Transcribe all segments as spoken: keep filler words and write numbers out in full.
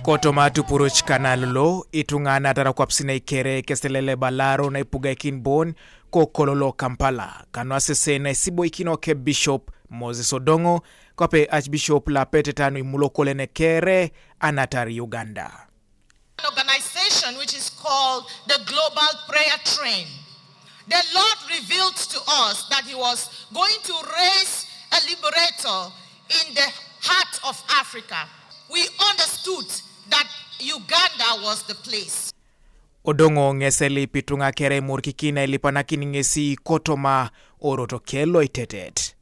Kotoma atupuruc kana lolo, ituŋa natara kwapusinei kere keselele balaro naipugaikin bon ko kolo lo Kampala, kanu asesen naisiboikino ke Bishop Moses Odoŋo, kwape Archbishop lapeteta nuimulokolen kere anatar Uganda. An organization which is called the Global Prayer Train. The Lord revealed to us that He was going to raise a liberator in the heart of Africa. We understood that Uganda was the place. Odoŋo ŋes elip ituŋa kere imurkikin ailipanakin ŋesi kotoma oroto ke loitetet.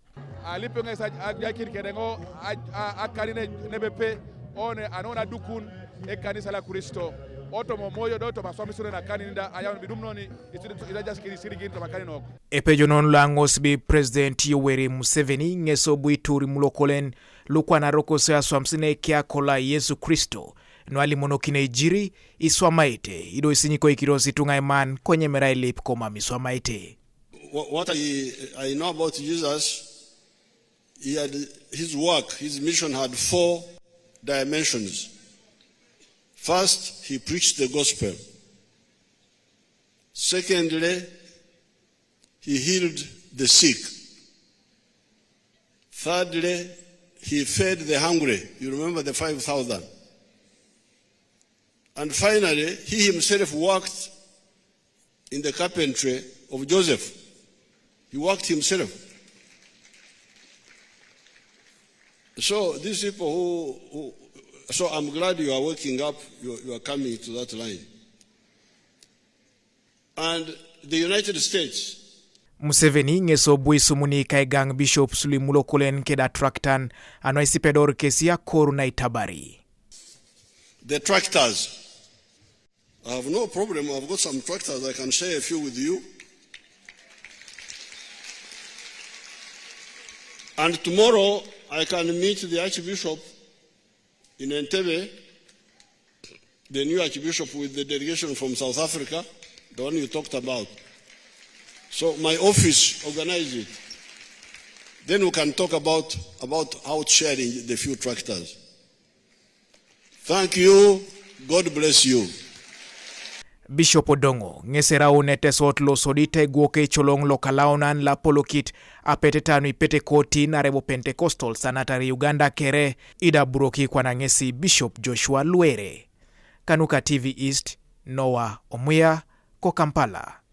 Alipe ŋes ajakin kede ŋo akanin nebepe one anon adukun ekanisa la Kristo. Otomo moyo do toma swamisure nakanin da ayaun bidum noni idajas kiri sirigin toma kaninok. Epejonon lo aŋos bi President Yoweri Museveni ŋes obu itur imulokolen lukwan arokos aswamsine kiakola Yesu Kristo, nualimonokine ijiri iswamaite ido isinyikoikiros ituŋa iman konyemera ilip komam iswamaite. What I, I know about Jesus, he had his work, his mission had four dimensions. First, he preached the gospel. Secondly, he healed the sick. Thirdly, he fed the hungry. You remember the five thousand. And finally, he himself worked in the carpentry of Joseph. He worked himself. So these people who, who so I'm glad you are waking up, you, you are coming to that line. And the United States. Museveni ŋes obu isumuni kaigaŋ bishops luimulokolen keda traktan anu aisipedor kesi akoru naitabari. The tractors. I have no problem. I've got some tractors. I can share a few with you. And tomorrow I can meet the Archbishop in Entebbe, the new Archbishop with the delegation from South Africa, the one you talked about. So my office organize it. Then we can talk about, about how sharing the few tractors. Thank you. God bless you. Bishop Odoŋo ŋes eraun etesot losodit aigwok ecoloŋ lokalaonan lapolokit apeteta nuipetekotin arebo Pentecostals anatar Uganda kere idaburoki kwana ŋesi Bishop Joshua Lwere. Kanuka T V East, Noah Omuya, ko Kampala.